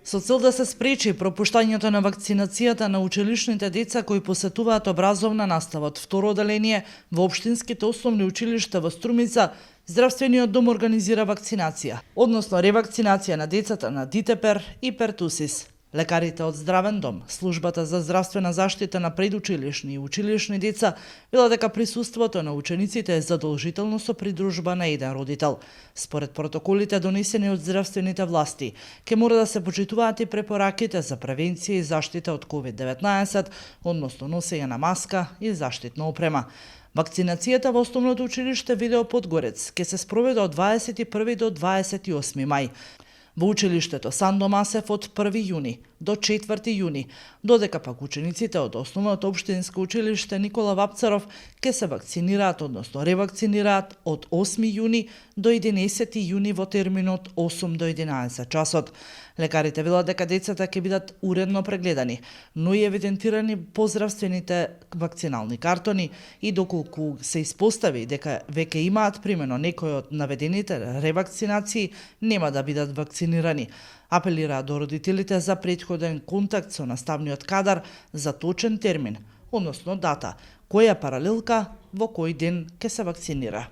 Со цел да се спречи пропуштањето на вакцинацијата на училишните деца кои посетуваат образовна настава од второ оделение во општинските основни училишта во Струмица, Здравствениот дом организира вакцинација, односно ревакцинација на децата на дитепер и пертусис. Лекарите од Здравен дом, службата за здравствена заштита на предучилишни и училишни деца, вела дека присуството на учениците е задолжително со придружба на еден родител. Според протоколите донесени од здравствените власти, ќе мора да се почитуваат и препораките за превенција и заштита од COVID-19, односно носење на маска и заштитна опрема. Вакцинацијата во основното училиште Видео Подгорец ќе се спроведе од 21 до 28 мај. Во училиштето Сандо Масев од 1 јуни до 4 јуни, додека пак учениците од основното општинско училиште Никола Вапцаров ќе се вакцинираат, односно ревакцинираат од 8 јуни до 11 јуни во терминот 8 до 11 часот. Лекарите велат дека децата ќе бидат уредно прегледани, но и евидентирани по здравствените вакцинални картони и доколку се испостави дека веќе имаат примено некои од наведените ревакцинации, нема да бидат вакцинирани. Апелираат до родителите за претходен контакт со наставниот кадар за точен термин, односно дата, која паралелка во кој ден ќе се вакцинира.